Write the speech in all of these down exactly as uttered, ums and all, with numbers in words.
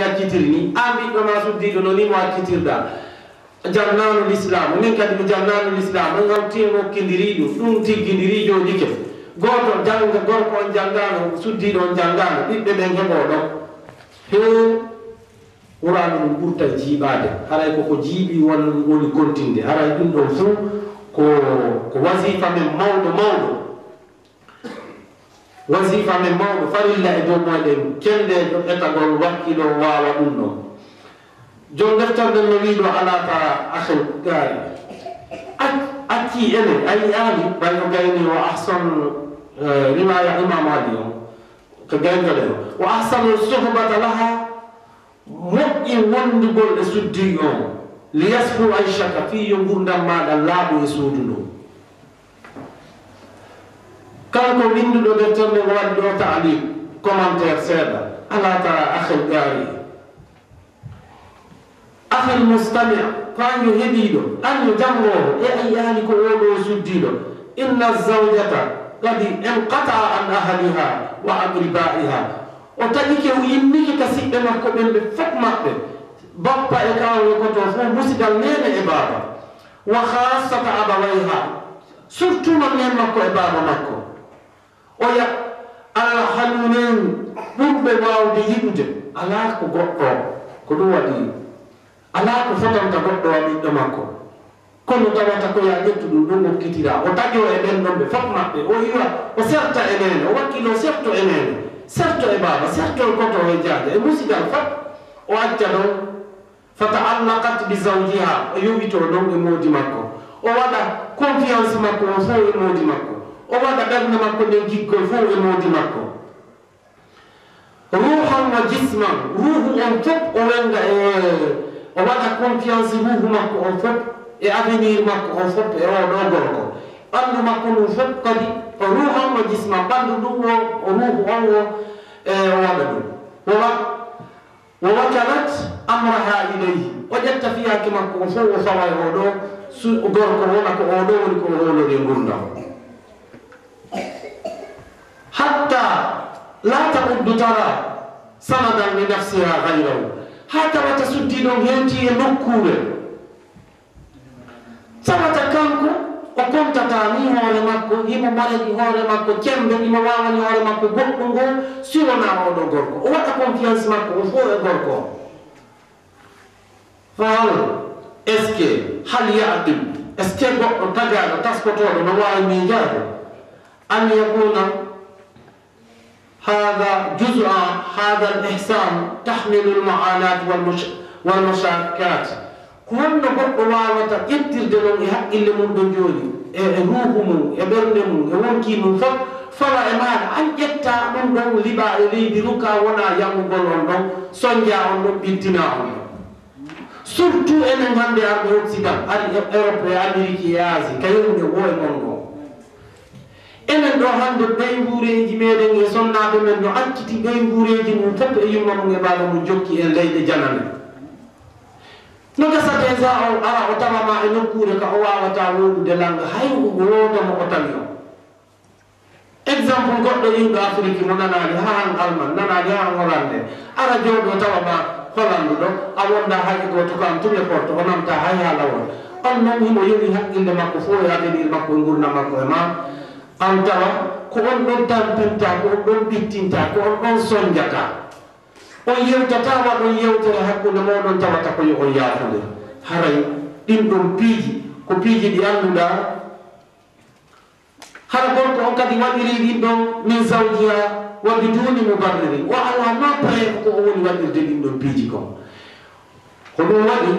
accitiri ni, aan ɓiɗɗo ma suddiiɗo no ni mo accitirɗa. Jannaano lislaamu, min kadi mi jannaano lislaamu, en hawti en okkindiri ɗum, ɗum tiggindiri jooɗike. Gooto jannga, gorko on janngaano, suddiiɗo on janngaano, ɓiɓɓe ɓen heɓoo ɗon. He, Qur'aanu ɗum ɓurtay jiiɓaade, haray ko ko jiiɓi won woni kontinde, haray ɗum ɗon fuu ko, ko wasifa men mawɗo mawɗo. Wasifa men mawɗo, farilla e dow meɗen, cenndeejo etagol wakkilo waawa ɗum ɗon. Joom deftere nden no wiiɗo alaa tara akhil gaari. Ac-, accii enen, a yi'aani, ɓay o gayni wa ahsan, eh, riwaya Imam Ali on, ko gayndoɗen o. Wa ahsanu suhbata laha, moƴƴi wondugol e suddi on. Liyasfu aishaka, fii yo ngurdam maaɗa laaɓu e suudu ndun. Kanko winnduɗo deftere nden o waɗi ɗo taaliq, commentaire seeɗa. Alaa tara akhil gaari. Akhil mustami', ko an yo heɗiiɗo, an yo janngoowo, e a yi'aali ko oo ɗoo suddiiɗo. Inna zawjata qad inqata'a an ahliha wa aqribaiha. O taƴike, o immike ka siɓɓe makko ɓen ɓe fof maɓɓe. Bappa e kaaw e koto fof, musidal neene e baaba. Wa khassata abawayha, surtout noon neen makko e baaba makko. Oya, Alla hanuunen ɓurɓe waawde yiɗude, alaa ko goɗɗo, ko ɗum waɗi, alaa ko fotanta goɗɗo wa ɓiɗɗo makko. Kono tawata ko ya ƴettu ɗum, ɗum okkitira, o taƴoo e ɓen ɗon ɓe fof maɓɓe, o iwa, o serta e neene, o wakkiloo serto e neene, serto e baaba, serto e koto e jaaja, e musidal fof, o acca ɗon. Fata'allaqat bi zawjiha, o yowitoo ɗon e moodi makko. O waɗa confiance makko on fof e moodi makko. O waɗa ɓernde makko nden giggol fof e moodi makko. Ruuhan wa jisman, ruuhu on fof o wenga e, o waɗa confiance ruuhu makko on fof e avenir makko on fof e oo ɗoo gorko. Ɓanndu makko ndun fof kadi, ruuhan wa jisman, ɓanndu ndun o, o ruuhu on o, e, o waɗa ɗum. O wa-, Wa wakalat amraha ilayhi. O ƴetta fiyaake makko o fof o fawa e oo ɗoo su-, gorko wona ko oo ɗoo woni ko o hoolori e ngurndan. Hatta la ta'uddu tara sanadan li nafsiha ghayrahu. Haa tawata suddiiɗo on hewtii e nokkuure. Tawata kanko, o kontataa ni hoore makko, himo marani hoore makko cemmbe, himo waawani hoore makko goɗɗum ngoo, si wonaa oo ɗoo gorko. O waɗa confiance makko, o fow e gorko on. Fahal, est-ce que, hal yaqil, est-ce que goɗɗo tagaaɗo, taskotooɗo no waawi miijaade? An yakuna Hada juz'a, hada al-ihsan tahmilu al-mu'anat wal mush-, wal mashakkat. Ko honno goɗɗo waawata ƴettirde ɗon e haqqille mum ɗon jooni, e, e ruuhu mum, e ɓernde mum, e wonkii mum fof, fawa e maaɗa, an ƴetta ɗum ɗon liɓa e leydi, ruka wona yamugol on ɗon, sonja on ɗon, ɓittina on ɗon. Surtout enen hannde arɓe Occident, ari e Europe, e Amérique, e Asie, ka yewnude wo e mon ɗo. Enen ɗo hannde, ɓeynguureeji meɗen e sonnaaɓe men no acciti ɓeynguureeji mum fof e yumma mum e baaba mum, jokki en leyɗe janane. No gasa déjà o ara o tawa ma e nokkuure ka o waawata woodude lannga, hay wooda mo o tawi on. Exemple goɗɗo iwɗo Afiriki mo nanaali haa han Alman, nanaali haa han Hollande, ara jooɗo tawa ma Hollande ɗo, a wonda hay e gooto ko an tun e porte, o namta hay haala won. On noon himo yowi haqqille makko fof e avenir makko e ngurndan makko e ma. An tawa ko on ɗon tampinta, ko on ɗon ɓittinta, ko on ɗon sonjata. On yewtata waɗon yewtere hakkunde mooɗon tawata ko yo on yaafundir. Haray ɗin ɗon piiji, ko piiji ɗi annduɗaa. Hara gorko on kadi waɗirii ɗin ɗon min zawjiha wa biduni mubarririn. O alaa no preuve ko o woni waɗirde ɗin ɗon piiji kon. Ko ɗum waɗi,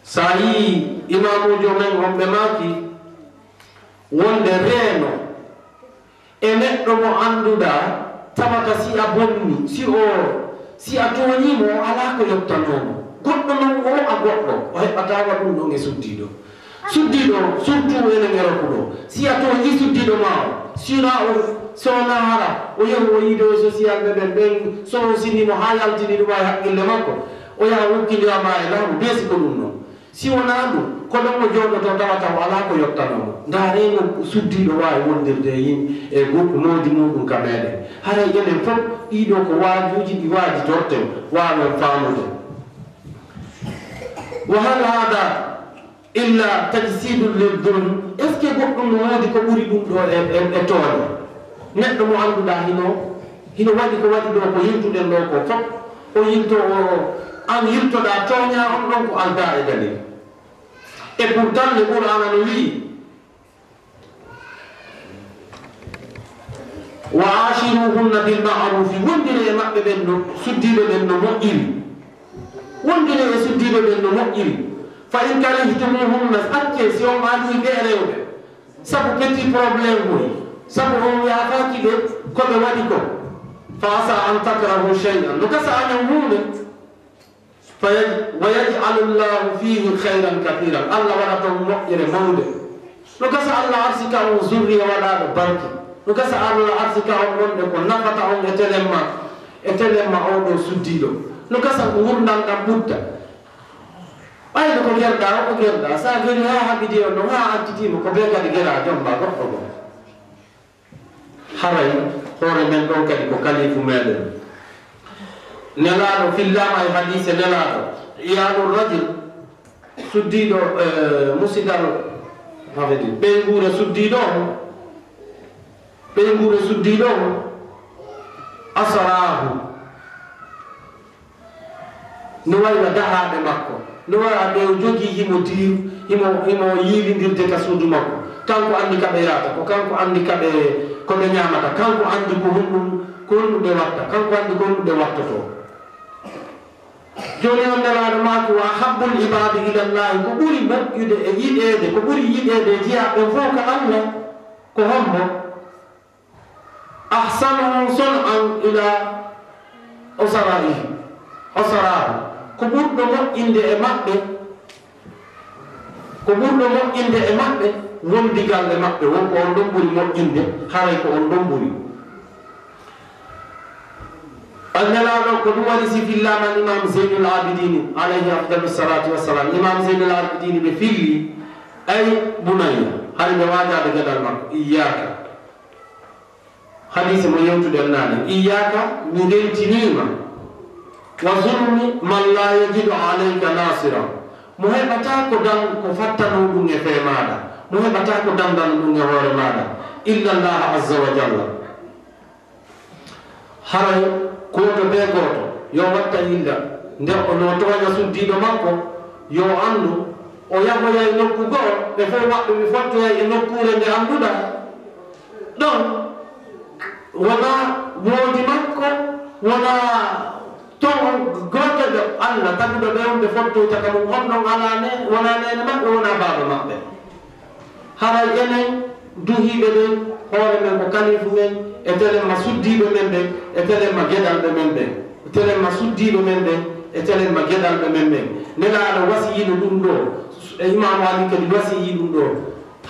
so a yii imaamuujo men on, ɓe maaki wonde reeno e neɗɗo mo annduɗaa, tawata si a bonni, si o, si a tooñii mo, o alaa ko yottanoo mo. Goɗɗo non o, a goɗɗo, o heɓataa wa ɗum ɗon e suddiiɗo. Suddiiɗo, surtout enen Europe ɗo, si a tooñii suddiiɗo maa o, si wonaa o, so wonaa hara, o yehi o yii ɗo e social ɓe ɓen, ɓen so o sinii mo haa yaltini ɗum e haqqille makko, o yaha wokkindira ma e laamu, bee si ko ɗum non. Si wonaa ɗum, ko ɗon o jooɗotoo tawata o alaa ko yottanoo mo. Ndaaree no suddiiɗo waawi wondirde e yim-, e gu-, moodi muuɗum ka meeɗen. Haray enen fof, ɗii ɗoo ko waajuuji ɗi waajitorten, waawen faamude. Wa hal haadaa illa tajsiidun lil dulm? Est-ce que goɗɗum no woodi ko ɓuri ɗum ɗoo e, e, e tooñe? Neɗɗo mo annduɗaa hino, hino waɗi ko waɗi ɗoo ko yiltuɗen ɗoo ko fof, o yilto o, an yiltoɗaa tooñaa on ɗon ko aldaa e dalil. E pourtant le Qur'aana no wi'i, "Wa aashiruhunna bil ma'rufi", wondiree e maɓɓe ɓen no, suddiiɓe ɓen no moƴƴiri. Wondiree e suddiiɓe ɓen no moƴƴiri. "Fa in karihtumuhunna", accee si on alii ɓe rewɓe, sabu petit problème hoy, sabu on yaafaaki ɓe ko ɓe waɗi ko. "Fa asa an takrahu shay'an", no gasa anen huunde. Fa yaj-, "wa yaj'alu Allahu fihi khayran kathiran", Allah waɗa ton moƴƴere mawnde. No gasa Allah arsika on zurriya waɗaaɗo barke. No gasa Allah arsika on wonde ko nafata on e telemma, e telemma oo ɗoo suddiiɗo. No gasa ngurndan ɗan ɓutta. Ɓayde ko gerɗaa, o ko gerɗaa. Sa geri haa haɓidi on ɗon, haa accitiima, ko bee kadi geraa, jombaa goɗɗo goo. Haray hoore men ɗon kadi ko kalifu meɗen. Nelaaɗo fillaama e hadiise Nelaaɗo, iyaalu rajul, suddiiɗo, eh, musidal, hafidi, ɓeynguure suddiiɗo on, ɓeynguure suddiiɗo on, asaraahu. No wayi no dahaaɓe makko. No wayi no ɓe o jogii himo diir-, himo, himo yiilindirde ka suudu makko. Kanko anndi ka ɓe yahata, ko kanko anndi ka ɓe, ko ɓe ñaamata, kanko anndi ko honɗum, ko honɗum ɓe watta, kanko anndi ko honɗum ɓe wattotoo. Jooni on Nelaaɗo maaki, "Wa ahabbul ibaadi ilallaahi", ko ɓuri moƴƴude e yiɗeede, ko ɓuri yiɗeede e jiyaaɓe fof ka Allah, ko hombo? "Ahsanuhum sun'an ila usaraihi, usaraahu", ko ɓurɗo moƴƴinde e maɓɓe, ko ɓurɗo moƴƴinde e maɓɓe wondigal e maɓɓe, won ko on ɗon ɓuri moƴƴinde, haray ko on ɗon ɓuri. Nelaaɗo ko ɗum waɗi si fillaama Imam Zeynul Abidin, alayhi afdalu salatu wassalam. Imam Zeynul Abidin ɓe filli, "Ay bunayya", hari ɓe waajaade geɗal makko, "Iyyaka." Hadiisi mo yewtuɗen naane, "Iyyaka, mi rentiniima, wa zulmi man la yajidu alayka nasira." Mo heɓataa ko dan-, ko fattanoo ɗum e fee maaɗa, mo heɓataa ko dandano ɗum e hoore maaɗa, illa Allah azza wa jalla. Haray gooto bee gooto yo watta yilla, nde o no tooña suddiiɗo makko, yo anndu o yahoyay nokku goo, ɓe fof maɓɓe ɓe fottoyay e nokkuure nde annduɗaa. Ɗon wonaa woodi makko, wonaa ton on gooto ɗo Allah taguɗo ɓe on ɓe fottoyta ka mum, on ɗon alaa ne, wonaa neene maɓɓe, wonaa baaba maɓɓe. Haray enen duhiiɓe ɓen, hoore men ko kalifu men, e telemma suddiiɓe men ɓen, e telemma geɗalɓe men ɓen, e telemma suddiiɓe men ɓen, e telemma geɗalɓe men ɓen. Nelaaɗo wasiyino ɗum ɗoo, e Imaamu Ali kadi wasiyii ɗum ɗoo.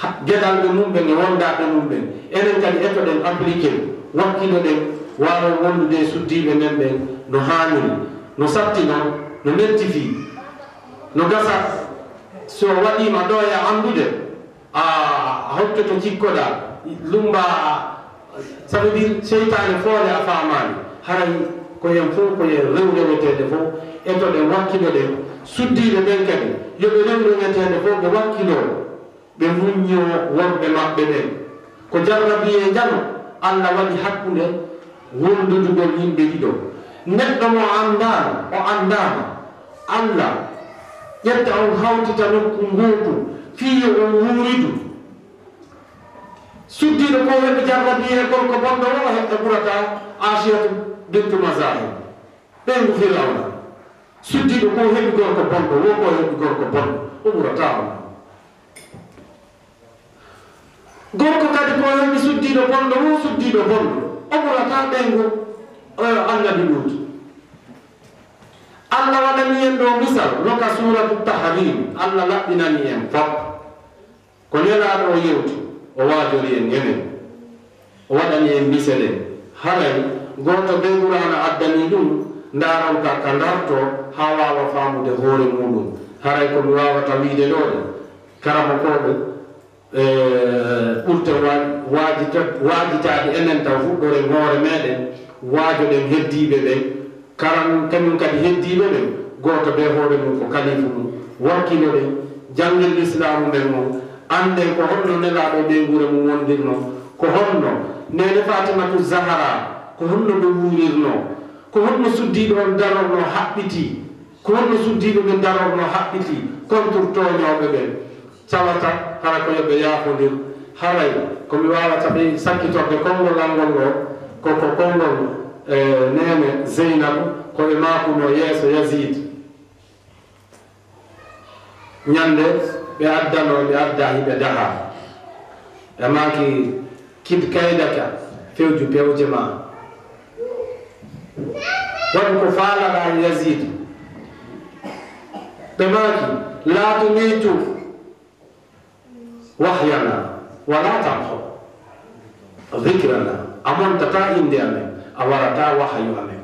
Ha, geɗalɓe mum ɓen e wondaaɓe mum ɓen. Enen kadi etoɗen appliquer, wakkiloɗen, waawen wondude e suddiiɓe men ɓen no haaniri, no satti non, no metti fii, no gasa. So waɗiima ɗoo e anndude, a, a hottoto cikkoɗaa, lumbaa, ça veut dire, seytaane foole a faamaani. Haray ko en fof, ko en rew reweteende fof, etoɗen, wakkiloɗen, suddiiɓe ɓen kadi, yo ɓe rew reweteende fof, ɓe wakkiloo. Ɓe muññoo worɓe maɓɓe ɓen. Ko jarrabiye njano Allah waɗi hakkunde wondudugol yimɓe ɗiɗo. Neɗɗo mo anndaano, o anndaama, Allah ƴetta on hawtita nokku ngootu fii yo on wuuridu. Suddiiɗo ko heɓi jarrabiye gorko bonɗo o, heɓɓe ɓurata Asiyatu bintu Mazahim. Ɓeyngu Firawna. Suddiiɗo ko heɓi gorko bonɗo, wo ko heɓi gorko bonɗo, o ɓurataa on. Gorko kadi ko heɓi suddiiɗo bonɗo, wo suddiiɗo bonɗo, o ɓurataa ɓeyngu, eh, Annabi Luutu. Allah waɗani en ɗo misal, no ka Suuratu Tahriim, Allah laɓɓinani en fof. Ko Nelaaɗo o yewti, o waajori en enen. O waɗani en misal en. Haray, gooto bee Qur'aana addanii ɗum, ndaaron ka, ka ndartoo, haa waawa faamude hoore muuɗum. Haray ko mi waawata wiide ɗoo de, karamokooɓe, e, ɓurte wa-, waajita-, waajitaade enen taw fuɗɗoren hoore meeɗen, waajoɗen heddiiɓe ɓen, karan kañum kadi heddiiɓe ɓen, gooto bee hoore mum ko kalifu mum, wakkiloɗen, janngen lislaamu men on, annden ko honno Nelaaɗo e ɓeynguure mum wondirnoo, ko honno Neene Faatimatu Zahara, ko honno ɓe wuurirnoo, ko honno suddiiɗo on darornoo haɓɓitii. Ko honno suddiiɓe ɓe darornoo haɓɓitii contre tooñooɓe ɓen? Calata hara ko yo ɓe yaafondir. Haray ko mi waawata ɓe sakkitorde konngol an ngol ɗoo, ko, ko konngol, e, neene Zeynabu, ko ɓe maakunoo yeeso Yaziid. Ñannde ɓe addanoo, ɓe addaa hiɓe daha. Ɓe maaki, "Kid kaydaka, fewju pewje ma. Waɗu ko faalaɗaa e Yaziid." Ɓe maaki, "Laa tumiitu wahyana, wa laa tamhu dhikrana." A montataa innde amen, a warataa wahayu amen.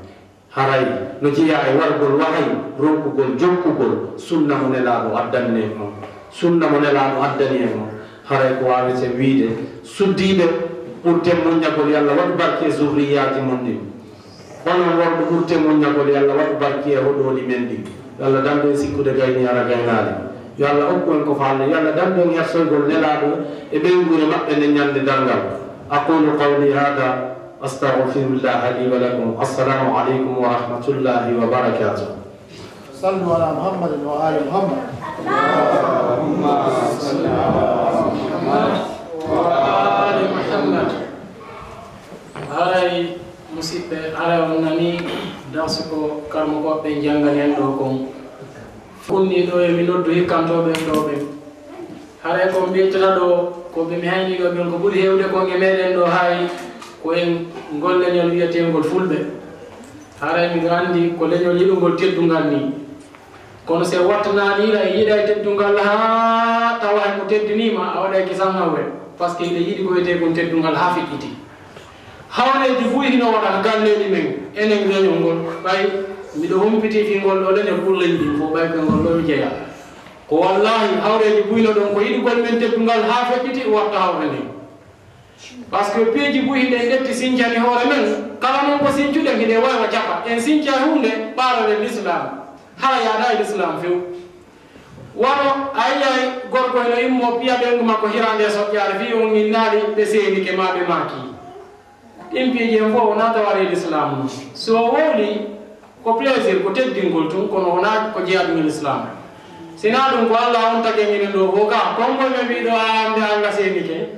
Haray no jeyaa e wargol wahayu, ronkugol jokkugol sunna mo Nelaaɗo addani en on. Sunna mo Nelaaɗo addani en on. Haray ko waawetee wiide, suddiiɓe, ɓurten muññagol, yo Allah waɗu barki e zurriyaaji mon ɗin. Onon worɓe, ɓurten muññagol, yo Allah waɗu barki e hoɗooli men ɗin. Yo Allah dandu en sikkude gayni hara gaynaali. Yo Allah okku en ko faalɗen. Yo Allah dandu en hersoygol Nelaaɗo e ɓeynguure maɓɓe nden ñande darngal. أقول قولي هذا، أستغفر الله لي ولكم. السلام عليكم ورحمة الله وبركاته. صلوا على محمد وآل محمد. اللهم صل على محمد وآل محمد. Haray, musiɓɓe, haray on nanii darsu ko karamokooɓe ɓen janngani en ɗoo kon. Funnii ɗoo, e mi noddu hikkantooɓe en ɗoo ɓen. Haray ko mi ɓeytata ɗoo, ko ɓe mi haynii ɗoo ɓen, ko ɓuri heewde kon e meɗen ɗoo, hay ko en ngol leñol wi'eteengol Fulɓe. Haray miɗo anndi ko leñol yiɗungol teddungal nii. Kono si a wattanaaniira e yiɗay teddungal haa tawa hay mo teddiniima, a waɗay kisan hawre, parce que hiɗa yiɗi ko wi'etee kon teddungal haa feƴƴiti. Hawreeji buy hino waɗa ka galleeji men, enen leñol ngol, ɓay miɗo humpitii fii ngol ɗoo leñol ɓurleeji ɗin fof, ɓay ko ngol ɗoo mi jeyaa. Ko wallaahi, hawreeji buy no ɗon ko yiɗugol men teddungal haa feƴƴiti, watta hawre nden. Parce que piiji buy hiɗen ƴetti sincani hoore men, kala non ko sincuɗen hiɗen waawa jaka. En sincay huunde, ɓaaroɗen Lislaam. Hara yaadaa e Lislaam few. Wano a yi'ay gorko hino immoo piya ɓeyngu makko hiraande e soƴƴaare, fii on innaali ɓe seenike maa ɓe maaki. Ɗin piiji en fof wonaa tawa ari e Lislaam non. Si o wowlii, ko plaisir, ko teddingol tun, kono wonaa ko jeyaa ɗun e Lislaam. Si naa ɗun ko Alla on tagi en enen ɗoo fof ka, kon koye men wi'uɗo a annde Alla seenike.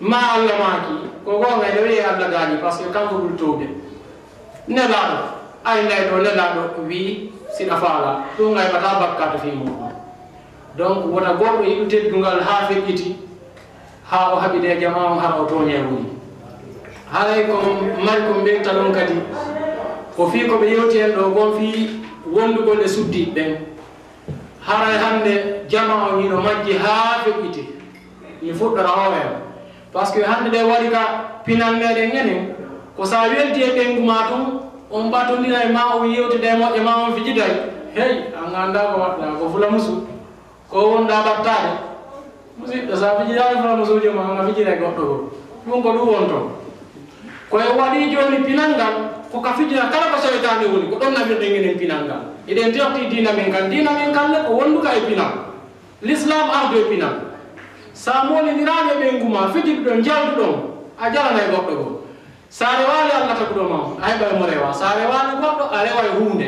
Ma Alla maaki, ko goonga, ene wi'ee Alla gaañi, parce que kanko ɓuri toowde. Nelaaɗo, aynayɗo Nelaaɗo wi'i, si ɗa faalaa, ɗun ngayɓataa bakkaatu fii muuɗun. Donc, wota goɗɗo yiɗu teddungal haa feƴƴiti, haa o haɓida e jamaa on, hara o tooñay woni. Haray ko mari ko mbelta ɗon kadi, ko fii ko ɓe yewti en ɗoo kon fii wondugol e suddiiɓe ɓen. Haray hannde jamaa on hino majji haa feƴƴiti. Mi fuɗɗora hoore am. Parce que hannde ɗe wari ka pinal meɗen enen, ko sa weldi e ɓeyngu maa tun, on ɓatondira e maa, on yewtida e moƴƴe maa, on fijiday. Hey, an anndaa ko waɗɗaa, ko fulamusu. Ko wonɗaa ɓattaade. Musiɗɗo, sa fijidaani fulamusuujo maa, on a fijira e goɗɗo goo. Ɗun ko ɗun wonto. Ko e waɗi jooni pinal ngal, ko ka fijira kala ko seytaane woni, ko ɗon naɓirɗen enen pinal ngal. Eɗen terti diina men kan, diina men kan le ko wonduka e pinal. Lislaam ardu e pinal. Sa moolindiraali e ɓeyngu maa, fijirɗon, jalduɗon, a jalanay goɗɗo goo. Sa rewaali Alla taguɗo maa on, a heɓay mo rewaa. Sa rewaali goɗɗo, a reway huunde.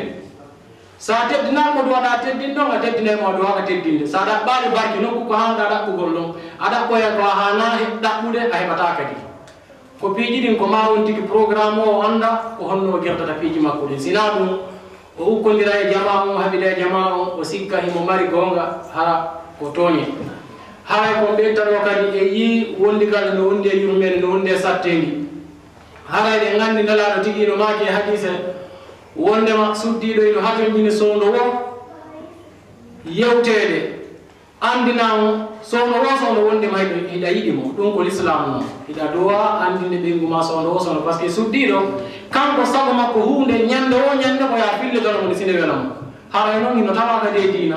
Sa teddinaali mo du aɗa teddin ɗon, a teddinay mo du aɗa teddinde. Sa ɗaɓɓaali barke nokku ko haanɗaa ɗaɓɓugol ɗon, a ɗaɓɓoya ko a haanaa he-, ɗaɓɓude, a heɓataa kadi. Ko piiji ɗin ko maa on tigi programme o annda ko honno o gertata piiji makko ɗin. Si naa ɗun, o ukkondira e jamaa on, o haɓida e jamaa on, o sikka himo mari goonga, hara ko tooñe. Haray ko ɓeytata o kadi e yii wondigal no wondi e yurmeende, no wondi e satteendi. Haray ɗen anndi Nelaaɗo tigi no maaki e hadiise, wondema suddiiɗo ino hatonjini sowndo woo yewteede. Anndina on, sowno woo sowno wondema hiɗa, hiɗa yiɗi mo. Ɗun ko Lislaam non. Hiɗa duwaa anndinde ɓeyngu maa sowno woo sowno. Parce que suddiiɗo, kanko sago makko huunde, ñande woo ñande ko yaa fillitoro mo nde si nde wela mo. Haray noon hino tawaa kadi e diina.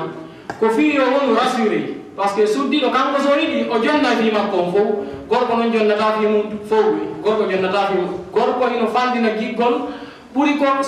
Ko fii yo wonu rassuré. Parce que suddiiɗo kanko so yiɗi, o jonna fii makko on fow. Gorko noon jonnata fii mum fow. Gorko jonnata fii mum. Gorko hino fanɗina giggol ɓuri ko